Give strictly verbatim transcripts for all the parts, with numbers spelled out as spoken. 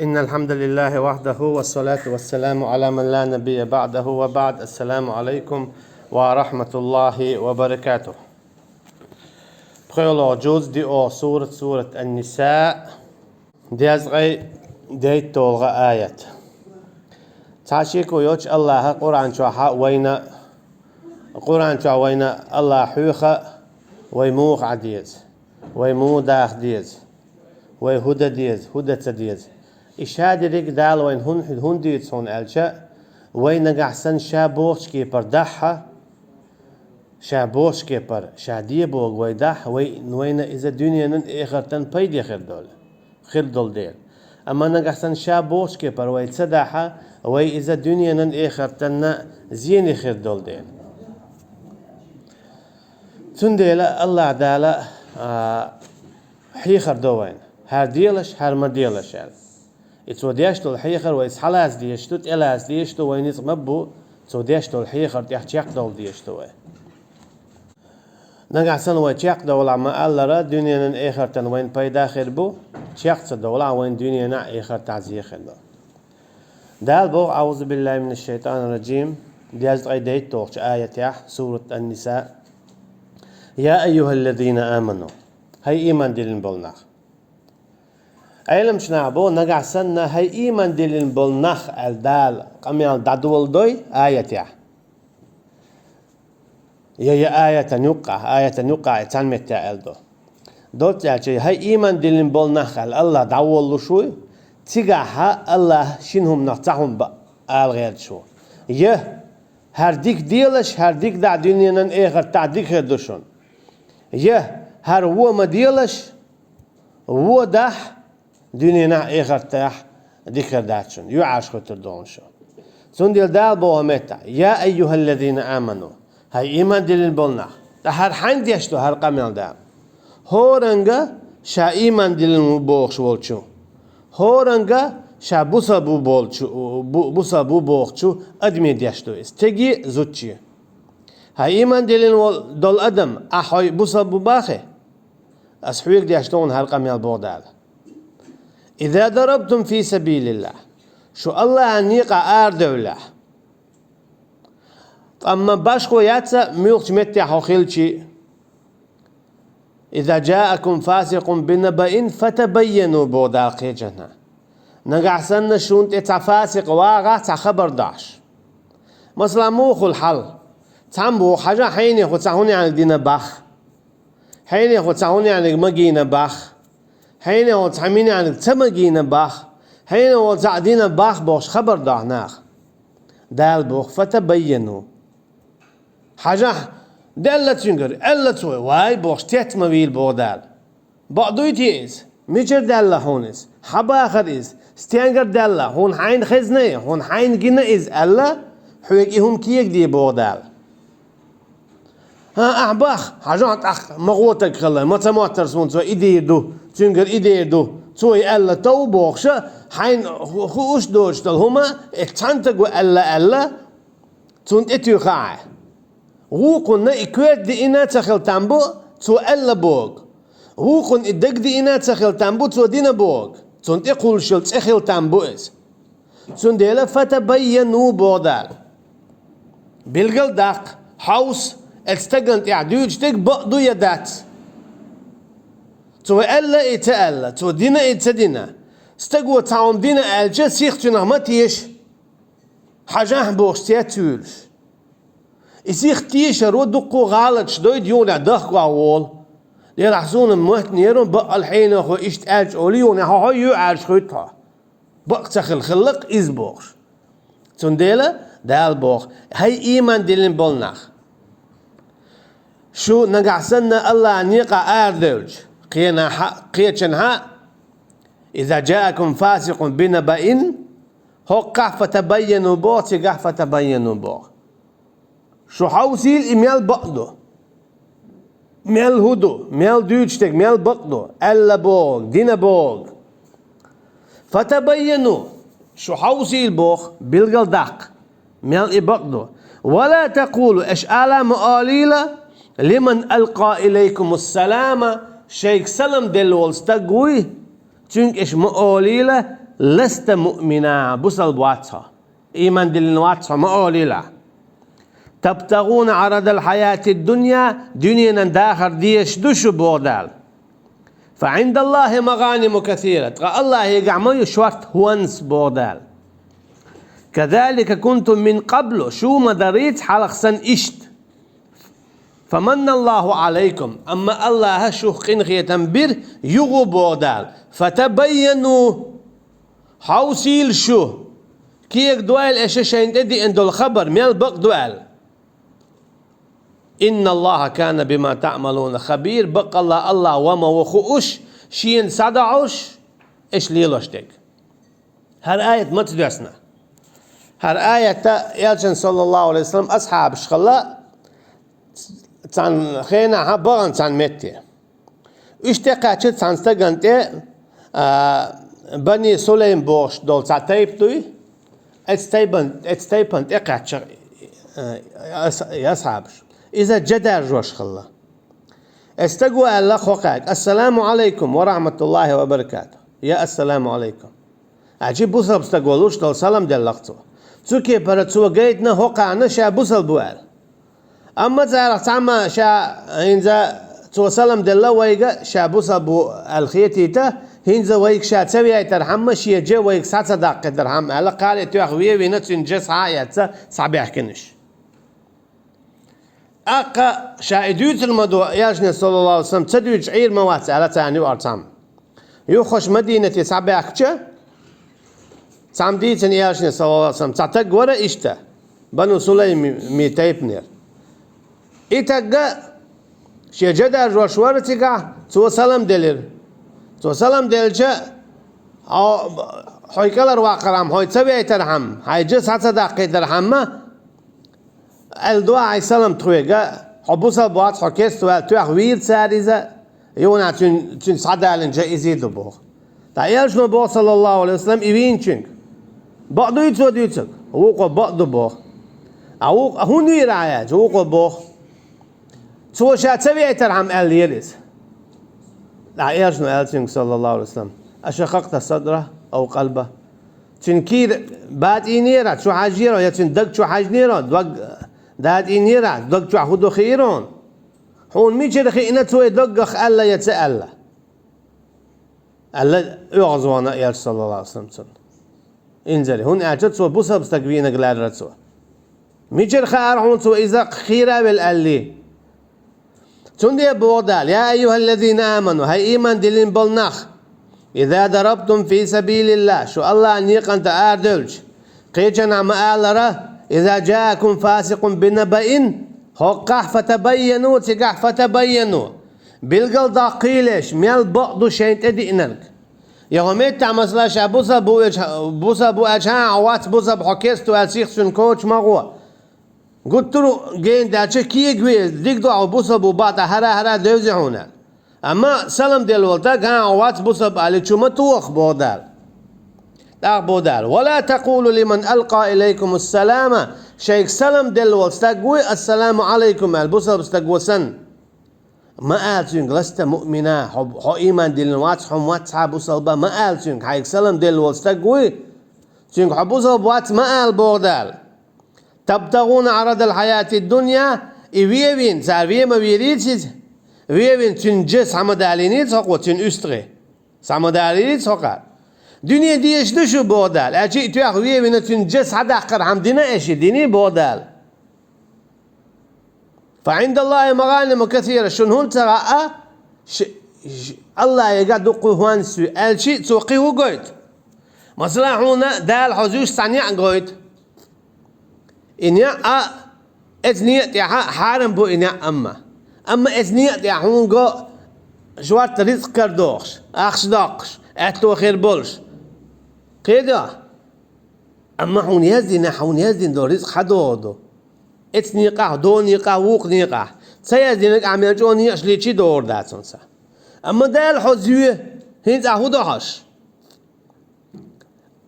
إن الحمد لله وحده والصلاة والسلام على من لا نبي بعده وبعد. السلام عليكم ورحمة الله وبركاته. ПхоьлогӀа жуз, диъо сурат, сурат Ан-Ниса, дезткъе дейтталгӀа аят. Цхьа шеко йоцуш, Аллаха Къуръан чохь вайна, Къуръан чохь вайна Аллах хьоьху, вай муха Ӏа деза, вай муха даха деза, вай хӀун дан деза, хӀун дан ца деза. И ша дерриг Дала вайна хӀун, хӀун дуьйцу хьуна аьлча, вай нагахь санна ша бохучу кепара дахь, ша бохучу кепара, ша де бохург вай дахь, вай, вайна иза дуьненан, эхартан пайде хир долу, хир долу дела. Амма нагахь санна ша бохучу кепара вай ца дахь, вай иза дуьненан, эхартанна зене хир долу дела. Цундела Аллах Дала, а, хьехар до вайна: хӀара делаш, хӀара ма делаш аьлла. И Цо деш долу хьехар вай схьалаца дезаш ду, тӀелаца дезаш ду, вай ницкъ ма бу, Цо деш долу хьехар тӀехь чекхдовла дезаш ду вай. Нагахь санна вай чекхдовлахь ма-аллара, дуьненан, эхартан вайна пайда хир бу, чекх ца довлахь, вайна дуьненахь, эхартахь зе хир ду. Дала боху: أعوذ بالله من الشيطان الرجيم, дезткъе дейтталгӀачу аятехь, сурат Ан-Ниса: يا أيها الذين آمنوا, хӀай ийман диллина болу нах. Ӏеламчу наха боху, нагахь санна хӀай ийман диллина болу нах аьлла Дала къамел дӀадоладой аятехь. Я, я аятан юккъахь, аятан юккъахь и цхьана меттехь аьлла до. Доцца аьлча, хӀай ийман диллина болу нах аьлла Аллах дӀаволалуш вуй, цигахь Аллах шина хӀуманах цхьа хӀума ба-, ала гӀерташ ву. Я, хӀара дика делаш, хӀара дика дахь, дуьненан, эхартахь дика хир ду шуна. Я, хӀара вон ма делаш, вон дахь, дуьненахь, эхартахь дика хир дац шуна, юьхьӀаьржа хуьттур ду хьуна шу. Цундела Дала боху меттехь: يا أيها الذين آمنوا, хӀай ийман диллина болу нах. Ткъа хӀара хьайна деш ду хӀара къамел Дала? ХӀоранга ша ийман диллина ву бохуш волчу, хӀоранга ша бусалба ву болчу, бу-, бусалба ву бохучу адаме деш ду иза, стеге, зудче. ХӀай ийман диллина вол-, долу адам, ахь хьо бусалба ву бохий? Ас хьоьга деш ду хьуна хӀара къамел, боху Дала. إذا ضربتم في سبيل الله, шу Аллахьан некъахь арадевллехь. Амма башхо яц, муьлххачу меттехь хьо хилчи. إذا جاءكم فاسق بنبأ فتبينوا, боху Дала кхечанхьа. Нагахь санна шуна тӀе цхьа фасикъ вагӀахь цхьа хабар дахьаш. Масала, муха хуьлу хьал? Цхьамма боху: хьажа, хьенехо цхьа хӀун яьнниг дина боху. Хьенехо цхьа хӀун яьнниг магийна боху. Хьенехо цхьа минеаниг ца магийна боху. Хьенехо цхьа дина боху бохуш хабар дахь наха. Дала боху: فتبينوا. Хьажахь, даьлла цуьнгара, аьлла цо, вай бохуш, цец ма вийла, боху Дала. Бакъ дуй те иза? Мичара даьлла хьуна иза? Хьан бахара иза? Стенгара даьлла? Хьуна хьайна хезна и, хьуна хьайна гина иза аьлла, хьоьга и хӀума кегаде, боху Дала. ХӀан, ахь боху, хьажахь тӀаккха, ма гӀо таг хилла, ма ца моттара суна цо и дийр ду, цуьнгара и дийр ду, цо и аьлла тов бохуша, хьайна ху-, хууш доцуш долу хӀума, э, цхьана таго аьлла аьлла, цунна тӀетуьйхахьа. Вукхунна и коьрта диъина ца хила там бу, цо аьлла боху. Вукхунна и дага диъина ца хила там бу, цо дина боху. Цунна тӀекхуллуш йолу цӀе хила там бу иза. Цундела فتبينوا, боху Дала. Билгал даккха, хьовса, оцу стагана тӀехь дуьйцуш дерг бакъ ду я дац. Цо аьлла и ца аьлла, цо дина и ца дина. Стаго цхьа хӀума дина аьлча, сих цуьнах ма теша. Хьажахь бохуш цец вуьйлуш. И сих тешаро дуккха гӀалаташ дойду юханехь дахка охьаволу. Делахь суна маттанера баккъал хьенехо иштта аьлча олу юханехь хьо, хьо юьхьӀаьржа хуьтту хьо. Бакъ ца хила хиллакх иза бохуш. Цундела Дала боху: хӀай ийман диллина болу нах! Шу нагахь санна Аллахьан некъа арадевлча, кхенахьа, кхечанхьа, إذا جاءكم فاسق بنبأ, хӀокхахь فتبينوا боху, цигахь فتبينوا боху. Шу хьовсийла и мел бакъ ду. Мел хӀун ду, мел дуьйцуш дерг мел бакъ ду, аьлла боху, дина боху. فتبينوا, шу хьовсийла боху, билгал даккха, мел и бакъ ду. ولا تقولوا, аша ала ма олийла, لمن ألقى إليكم السلام, шайга салам делла волу стаг вуй, цуьнга аша ма олийла, لست مؤمنا, бусалба вац хьо, иман диллина вац хьо, ма олийла. تبتغون عرض الحياة الدنيا, дуьненан дахар дезаш ду шу, боху Дала. فعند الله مغانم كثيرة, ткъа Аллахьегахь ма ю шортта хӀонс, боху Дала. كذلك كنتم من قبل, шу ма дарийца хьалха санна иштта. فمن الله عليكم, амма Аллахьа шух къинхетам бира юха, боху Дала. فتبينوا, хьовсийла шу, кегадойла аша шайна тӀедеана долу хабар мел бакъ ду аьлла. إن الله كان بما تعملون خبيرا, баккъалла Аллахь ва ма ву хууш, шена схьадохьуш, аша лелош дерг. ХӀара аят маца доьссина? ХӀара аят Элчанна, саллаллаху Ӏалайхи ва саллам, асхьабаш хилла цхьана хенахь, бахана цхьана метте. Уьш тӀекхаьчча цхьана стагана тӀе, а, Бани Сулайм бохуш долу цхьа тайпа дуй, эцу тайпан-, эцу тайпана тӀекхаьчча, а, ас-, асхьабаш. Иза жа даржош хилла. Эцу стага аьлла хӀокхаьга: «Ассаламу Ӏалайкум ва рахьматуллахӀи ва баракатухӀ». Я ассаламу Ӏалайкум. Аьлча бусалба стаг волуш долу салам делла-кх цо. Цу кепара цо гайтина хӀокхарна ша бусалба ву аьлла. Амма царах цхьамма ша хӀинца цо салам делла вайга, ша бусалба ву аьлла хетийта, хӀинца вайга ша ца вейтархьама, шен жа вайга схьа ца даккхийтархьама аьлла, кхале тоьхна вен а вина, цуьнан жа схьа а эцна, схьабаьхкина уьш. ТӀаккха ша и дуьйцур ма ду, Элчане, саллаллаху Ӏалайхи ва саллам, ца дуьйцуш Ӏийр ма вац аьлла царна юкъара цхьамма. Юххуш Мадинате схьабаьхкича, цхьамма дийцина Элчане, саллаллаху Ӏалайхи ва саллам, цхьа стаг вара иштта, Бану Сулайми тайпанера. И стаг шен жа даржош вара цигахь, цо салам делира. Цо салам делча: «Хьо, хьо кӀелхьарваккхархьама, хьо ца вейтархьама, хьайн жа схьа ца даккхийтархьама, аьлла ду хьайн салам тхоьга, хьо бусалба вац, хьо керста ву аьлла, тоьхна вийра цара иза, юха цуьнан, цуьнан схьадалийна жа иза ду», боху. Ткъа Элчано боху, саллаллаху Ӏалайхи ва саллам, и вийначуьнга: «Бакъ дуй цо дуьйцург?» Вукхо: «Бакъ ду», боху. А вукхо: «ХӀунда вийра хьо?» аьлча, вукхо боху: «Цо ша ца вейтархьама аьлла вийра иза». Ткъа Элчано аьлла цуьнга, саллаллаху Ӏалайхи ва саллам: «Ашакъакъта садрахӀу ав къалбахӀу?» Цуьнан кийра батӀийнера, чу хьаьжнера, я цуьнан даг чу хьаьжнера, дог датӀийнера, дог чохь хӀун ду хиира хьуна? Хьуна мичара хиъна цо и доггах аьлла я ца аьлла? Аьлла, оьгӀазвахана Элча, саллаллаху Ӏалайхи ва саллам, цунна. Инзаре, хӀунда аьлча цо бусалба стаг вийнарг лаьрра цо. Мичара хаьара хьуна цо иза кхийра а велла аьллий? Цундела боху Дала: «Я айюхӀаллазина аману», хӀай ийман диллина болу нах, «иза дарабтум фи сабилиллахӀ», шу Аллахьан некъан тӀе арадевлча, кхечанхьа ма аллара: «иза жаакум фасикъун бинабаин», хӀокхахь «фатабайяну», цигахь «фатабайяну», билгал доккхийла аша, мел бакъ ду шайна тӀедиънарг. Я хӀокху меттехь, масала, ша бусалба ву аьлча, бусалба ву аьлча, хьан, хьо вац бусалба, хьо керста ву аьлла, сиха цуьнан коча ма гӀо. Гуттар а гена даьлча, кегаве, дика ду хьо бусалба ву бахьа, хӀара-хӀара девзи хьуна. Амма салам делла волу стаг, хьан, хьо вац бусалба, аьлла, чу ма тоха, боху Дала. ТӀаккха боху Дала: «Ва ла такъулу лиман алкъа илайкумус салама», шайга салам делла волу стаг вуй, «Ассаламу Ӏалайкум» аьлла, бусалба стаг ву санна. Ма ала цуьнга: «Ласта муъмина», хьо, хьо ийман диллина вац, хьо ма вац цхьа бусалба, ма ала цуьнга, хьайга салам делла волу стаг вуй, цуьнга: «Хьо бусалба вац», ма ала, боху Дала. «ТабтагӀуна Ӏарадал хьаятид дунья», и вен а вина, цара вен ма вийрийца иза, вен а вина, цуьнан жа схьа ма далийнийца хӀокхо, цуьнан уьстагӀий схьа ма далийрийца хӀокхара. Дуьне дезаш ду шу, боху Дала, аьлча и тоьхна вен а вина, цуьнан жа схьадаккхархьама дина аша, динний, боху Дала. «Фа Ӏиндаллахи магӀаниму касира», шуна хӀунда ца хаьа, ш-, ш-, Аллахьегахь дуккха хӀонс ю, аьлча цо кхин хӀун гойту? Масала, хьуна Дала хьо зуьйш цхьа неӀ гойту. И неӀ а, эцу некъа тӀехь хьарам бу и неӀ амма. Амма эцу некъа тӀехь хьуна го шортта рицкъ карадохуш, ахча доккхуш, аьтто хир болуш. Кхидо? Амма хьуна яздина, хьуна яздина долу рицкъ хьан догӀу ду? Эцу некъахь, долу некъахь, вукху некъахь. Ца яздинарг ахь мел чӀогӀа некъаш лийча а догӀур дац хьуна цхьа. Амма Дала хьо зоь, хӀинца ахь хӀун до хьожуш?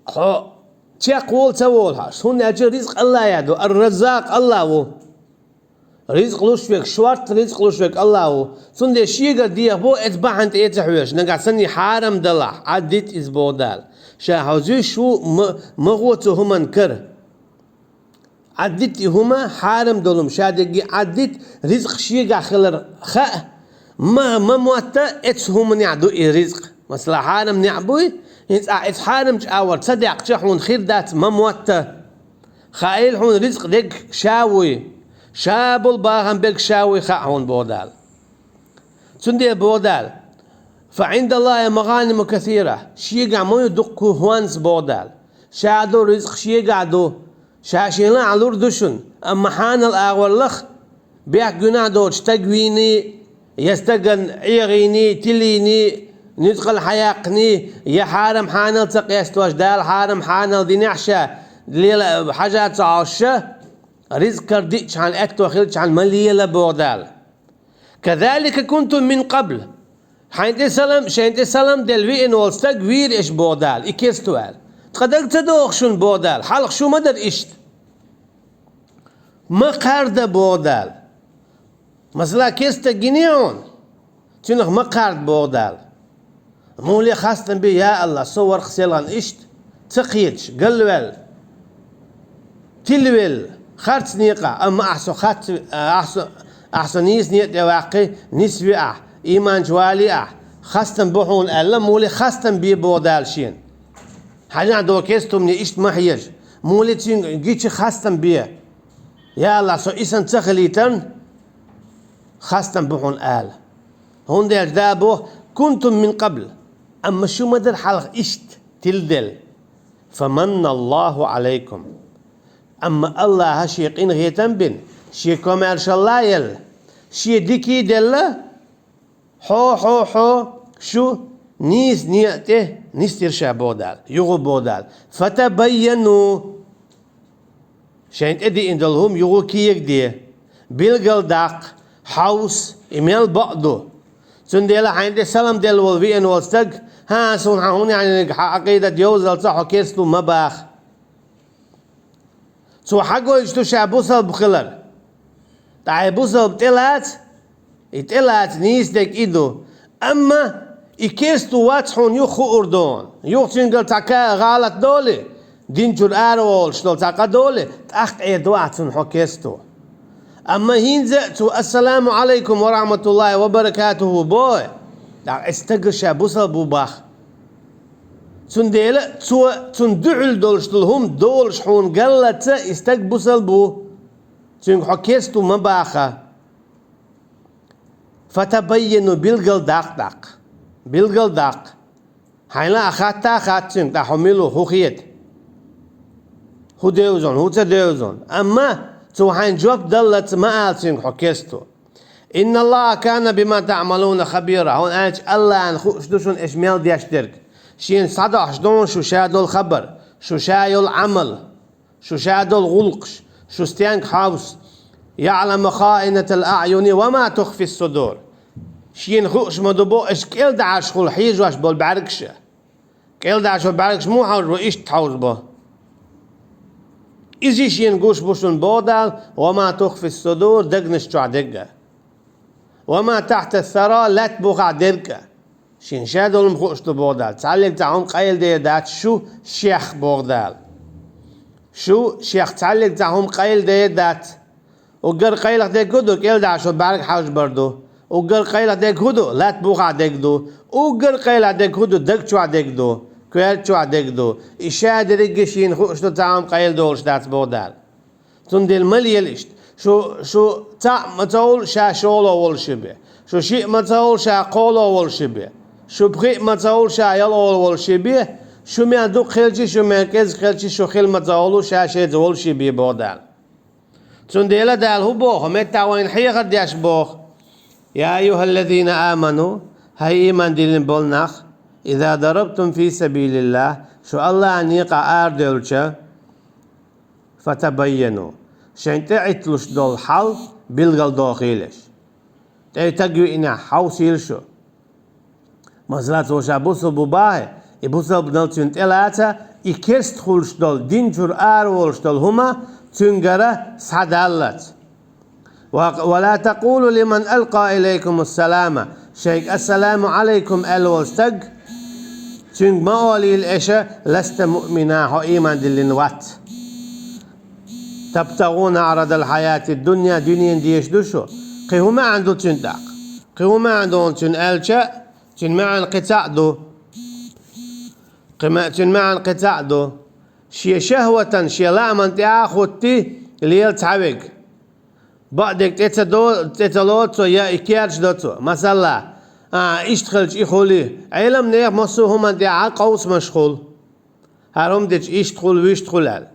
Хьо чекхволу ца волу хьожуш, хӀунда аьлча рицкъ Аллахьа ду, ар-Раззакъ Аллахь ву. Ризкъ луш верг, шортта ризкъ луш верг Аллахь ву. Цундела шегара дехар бу, эца бахьана тӀе а ца хьоьжуш, нагахь санна хьарам далахь, Ӏаддита иза, боху Дала. Ша хьовзуьйш ву, ма, ма гӀо цу хӀуманна кара. Ӏаддита и хӀума, хьарам долу хӀума ша дерриге Ӏаддита, ризкъ шегахь хилар хаьа, ма, ма мотта, эца хӀуманехь ду и ризкъ. Масала, хьарам неӀ буй, хӀинца ахь эца хьарамчу агӀор ца даьккхича, хьуна хир дац, ма мотта. Хаийла хьуна ризкъ дерг ша вуй, ша болу бахам берг ша вуй хаьа хьуна, боху Дала. Цундела боху Дала: «Фа Ӏиндаллахи магӀаниму касира», шегахь ма ю дуккха хӀонс, боху Дала. Ша долу ризкъ шегахь ду, ша шена лур ду шуна, амма хьанал агӀор лаха, бехк-гуьнахь доцу стаг вийний, я стагана Ӏехийний, тилийний, нуьцкъала хьаяккханий, я хьарам хьанал ца къестош, Дала хьарам хьанал динехь ша, лела хьажа ца Ӏаш ша, ризкъ кара диъчхьана, аьтто хилчхьана ма лела, боху Дала. «Казалика кунтум мин къабл». Хьайн тӀе салам, шайн тӀе салам делла веана волу стаг вийра аш, боху Дала, и керста ву аьлла. Ткъа дага ца догӀу шуна, боху Дала, хьалха шу ма дара иштта. Ма кхарда, боху Дала. Масала, керста стаг гиний хьуна, цуьнах ма кхарда, боху Дала. Муьлхха хастам бе, я Аллахь, со вара-кх селхана иштта, ца кхеташ, галваьлла, тилавелла, харц некъахь, амма ахь со хац, ахь со, ахь со нийса некъа тӀе ваккхий, нисве ахь, ийманчу валий ахь, хастам бу хьуна аьлла, муьлхха хастам бе, боху Дала шена. Хьажахь, догӀу керста хӀумане иштта ма хьежа, муьлхха цуьнга гича хастам бе. Я Аллахь, со и санна ца хилийтарна, хастам бу хьуна ала. ХӀунда аьлча Дала боху: «Кунтум мин къабл», амма шу ма дара хьалха иштта тиладелла. «Фаманналлаху Ӏалайкум». Амма Аллаха шен къинхетам бина, шен комаьршалла елла, шен дика делла, хьо, хьо, хьо, шу нийса некъа тӀе нисдира ша, боху Дала, юха боху Дала: «Фатабайяну». Шайн тӀе диъна долу хӀума юха кегаде, билгалдаккха, хьовса, и мел бакъ ду. Цундела хьайн тӀе салам делла волу веана волу стаг: «ХӀан, суна хьан хӀун яьхьниг, хьан Ӏакъидат йовзалца хьо керста ву», ма баха. Цо хьагойтуш ду ша бусалба хилар. Ткъа хьайн бусалба тӀелаца, и тӀелаца нийса дерг и ду. Амма и керста ву, вац хьуна юха хуур ду. Юха цуьнгара цхьа ка-, гӀалат долий, дин чуьра араволуш долу цхьа къа долий, тӀаккха эр ду ахь цунна хьо керста ву. Амма хӀинца а цо «Ассаламу Ӏалайкум ва рахьматуллахӀи ва баракатухӀу» боху, тӀаккха эцу стагана ша бусалба ву баха. Цундела цо, цунна дуьхьал долуш долу хӀума долуш хьуна галлалц и стаг бусалба ву. Цуьнга хьо керста ву ма баха. «Фатабайяну», билгалдаккха тӀаккха. Билгалдаккха. Хьайна а хатта а хатта цуьнга, тӀаккха хьо мила ву, хӀун хета? ХӀун девза, хӀун ца девза? Амма цо хьайна жоп даллалц ма ала цуьнга хьо керста ву. «ИнналлахӀа кана бима таӀмалуна хабира». ХӀунда аьлча Аллахьна хууш ду шуна аш мел деш дерг. Шена схьадохьуш ду шу ша долу хабар, шу ша йолу Ӏамал, шу ша долу гӀуллакхаш, шу стенга хьовса. «ЯӀламу хаинатал аӀюни ва ма тухфис судур». Шена хууш ма ду бо аш кӀелдӀашхула хьежош болу бӀаьргаш а. КӀелдӀашо бӀаьргаш муха хьовза бо, иштта хьовза бо. Иза шена гуш бу шуна, боху Дала: «Ва ма тухфис судур», дегнаш чохь дерг а. «Ва ма тахьта сара», лаьтта бухахь дерг а. Шена ша долу хӀума хууш ду, боху Дала. Цхьаллиг цхьа хӀума къайладер дац шу шех, боху Дала. Шу шех цхьаллиг цхьа хӀума къайладер дац. Уггар къайлаха дерг хӀун ду, кӀелдӀашо бӀаьрг хьовзабар ду. Уггар къайлаха дерг хӀун ду, лаьтта бухахь дерг ду. Уггар къайлаха дерг хӀун ду, даг чохь дерг ду, коьрта чохь дерг ду. И ша дерриге шена хууш ду, цхьа хӀума къайладолуш дац, боху Дала. Цундела ма лела иштта. Шу, шу цхьаъ ма ца олу, ша шолгӀа волуш бен. Шу шиъ ма ца олу, ша кхоалгӀа волуш бен. Шу пхиъ ма ца олу, ша ялхалгӀа волуш бен. Шу мел дукха хилча, шу мел кӀезиг хилча, шу хила ма ца олу, ша шеца волуш бен, боху Дала. Цундела Дала хӀун боху, меттахь вайна хьехар деш боху: «Я айюхаллазина аману», хӀай ийман диллина болу нах, «иза дарабтум фи сабилиллахӀ», шу Аллахьан некъахь арадевлча, «фатабайяну», шайн тӀе Ӏитталуш долу хьал билгалдохийла аш. ТӀе стаг виънехь хьовсийла шу. Масала, цо ша бусалба ву боху, и бусалбанал цуьнан тӀелаца, и керста хуьлуш долу, дин чуьра араволуш долу хӀума цуьнгара схьадаллалц. «ولا تقولوا لمن ألقى إليكم السلام», шайга «Ассаламу Ӏалайкум» аьлла волу стаг, цуьнга ма олийла аша: «لست مؤمنا», хьо ийман диллина вац. «تبتغون عرض الحياة الدنيا», дуьненан дезаш ду шу. Кхин хӀун маьӀна ду цуьнан тӀаккха? Кхин хӀун маьӀна ду цуьнан аьлча, цуьнан маьӀна кхин цхьаъ ду. Кхин ма-, цуьнан маьӀна кхин цхьаъ ду. Шен шахӀватан, шен лааман тӀехьа а хӀуттий, лела цхьаверг. Бакъдерг тӀе ца до-, тӀе ца лоцу цо, я и керташ до цо. Масала, а, иштта хилча и хуьлий. Ӏеламнехан массо а хӀуманна тӀехьа къовсамаш хуьлу. ХӀара хӀума дича иштта хуьлу, вуьшта хуьлу аьлла.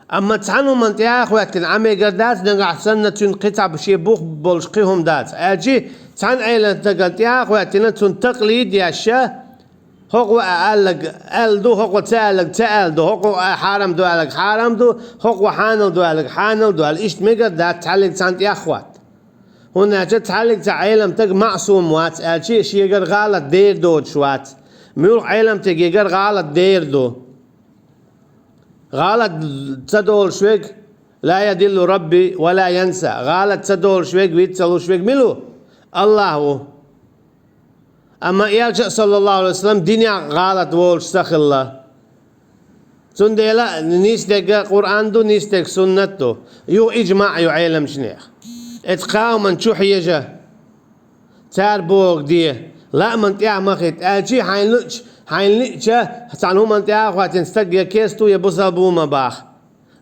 Амма цхьана хӀуманна тӀехьа а хӀоьттина Ӏа мегар дац, нагахь санна цуьнан кхин цхьа шен бух болуш кхин хӀума дац. Аьлчи, цхьана Ӏеламстагана тӀехьа а хӀоьттина, цунна такълид еш, хӀокхо а аьлларг аьлла ду, хӀокхо ца аьлларг ца аьлла ду, хӀокхо а хьарам ду аьлларг хьарам ду, хӀокхо хьанал ду аьлларг хьанал ду аьлла, иштта мегар дац цхьаьллиг цхьаьна тӀехьа хӀотта. ХӀунда аьлча цхьаьллиг цхьа Ӏеламстаг маӀсум вац, аьлчи шегара гӀалат дер доцуш вац. Муьлхха Ӏеламстагегара гӀалат дер ду. ГӀалат ца долуш верг, «لا يضل ربي ولا ينسى», гӀалат ца долуш верг, виц ца луш верг мила ву? АллахӀ ву. Амма элча а, саллаллаху Ӏалайхи ва саллам, динехь гӀалат волуш ца хилла. Цундела нисдерг Къуръан ду, нисдерг суннат ду. Юха иджмаъ ю Ӏеламчунех. Эцу кхааман чу хьежа, цара бохург де, лааман тӀехь ма хӀитта, аьлчи хьайна луъча, хьайна лиъча, цхьана хӀуманна тӀехьа а хӀоьттина стаг я керста ву, я бусалба ву ма баха.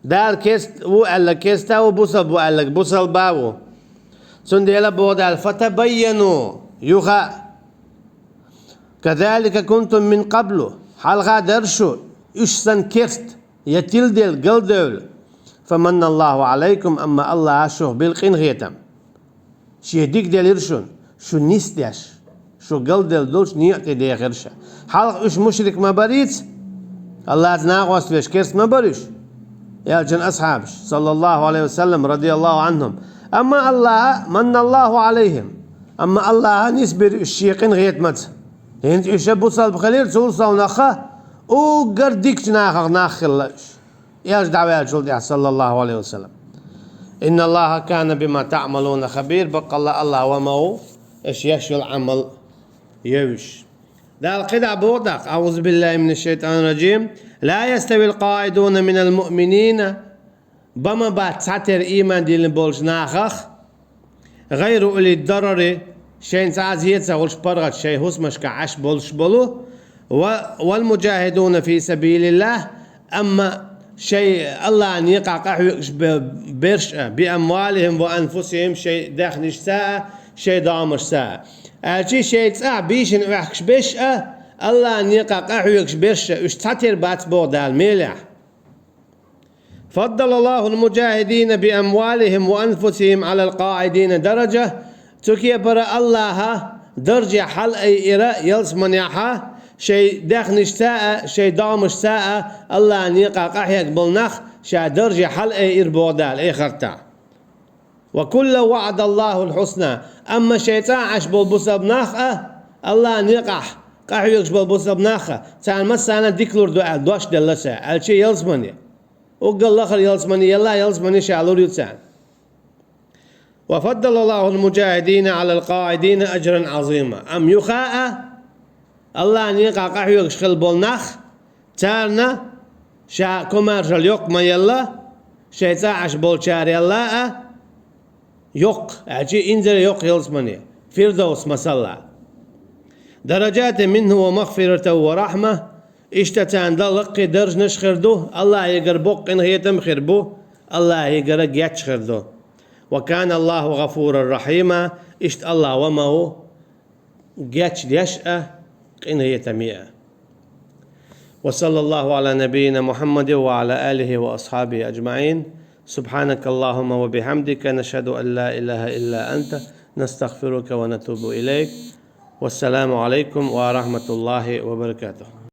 Дала керста ву аьлларг керста ву, бусалба ву аьлларг бусалба ву. Цундела боху Дала: «فتبينوا», юха а. «كذلك كنتم من قبل», хьалха дара шу, уьш санна керста, я тиладелла, галдевлла. «فمن الله عليكم», амма АллахӀа шух бина къинхетам. Шен дика делира шуна, шу нисдеш, шу галделла долчу некъа тӀе дехира ша. Хьалха уьш мушрик ма барийца, АллахӀца накъост веш керста ма бара уьш, элчан асхьабаш, саллаллаху Ӏалайхи ва саллам, радияллаху Ӏанхум. Амма АллахӀа, «من الله عليهم», амма АллахӀа нисбира уьш шен къинхетамца. ХӀинца уьш бусалба хилира, цул совнаха уггар дикачу нахах нах хилла уьш. Элча дӀаваьллачул тӀаьхьа, саллаллаху Ӏалайхи ва саллам. «إن الله كان بما تعملون خبيرا», баккъалла АллахӀ ва ма ву, аша еш йолу Ӏамал евзаш. Дала кхидӀа боху тӀаккха: «أعوذ بالله من الشيطان الرجيم. لا يستوي القاعدون من المؤمنين», бан ма бац цхьатерра ийман диллина болчу нахах, «غير أولي الضرر», шайна цхьа а зен ца хуьлуш паргӀат шайн хӀусамашкахь Ӏаш болуш болу, ва, «والمجاهدون في سبيل الله», амма шайн АллахӀан некъахь къахьоьгуш бе-, берш а, «بأموالهم وأنفسهم», шайн даьхнашца а, шайн догӀмашца а. Аьлчи шайн цӀахь бийшина Ӏохкуш берш а, АллахӀан некъахь къахьоьгуш берш а, уьш цхьатерра бац боху Дала мелехь. «فضل الله المجاهدين بأموالهم وأنفسهم على القاعدين درجة», цу кепара АллахӀа дарже хьалаайира ялсаманехьа, шайн даьхнашца а, шайн догӀмашца а АллахӀан некъахь къахьегна болу нах ша дарже хьалаайира боху Дала эхартахь. «وكلا وعد الله الحسنى», амма шайн цӀахь Ӏаш болу бусалба нах а, АллахӀан некъахь къахьоьгуш болу бусалба нах а, царна массарна а дика лур ду аьлла дош делла ша, аьлчи ялсамане. Уггар лахара ялсамане, елла ялсамане ша лур ю царна. «وفضل الله المجاهدين على القاعدين أجرا عظيما». Амма юха а, АллахӀан некъахь къахьоьгуш хилла болу нах, царна ша комаьршалла йоккха ма елла, шайн цӀахь Ӏаш болчарелла а йоккха, аьлчи инзаре йоккха ялсамане, Фирдовс масалла. «درجات منه ومغفرة ورحمة», иштта царна дан лаккхий даржанаш хир ду, АллахӀегара боккха къинхетам хир бу, АллахӀегара геч хир ду. «وكان الله غفورا رحيما», иштта АллахӀ ва ма ву, геч деш а, къинхетаме а. وصلى الله على نبينا محمد وعلى آله وأصحابه أجمعين. سبحانك اللهم وبحمدك، نشهد أن لا إله إلا أنت، نستغفرك ونتوب إليك. والسلام عليكم ورحمة الله وبركاته.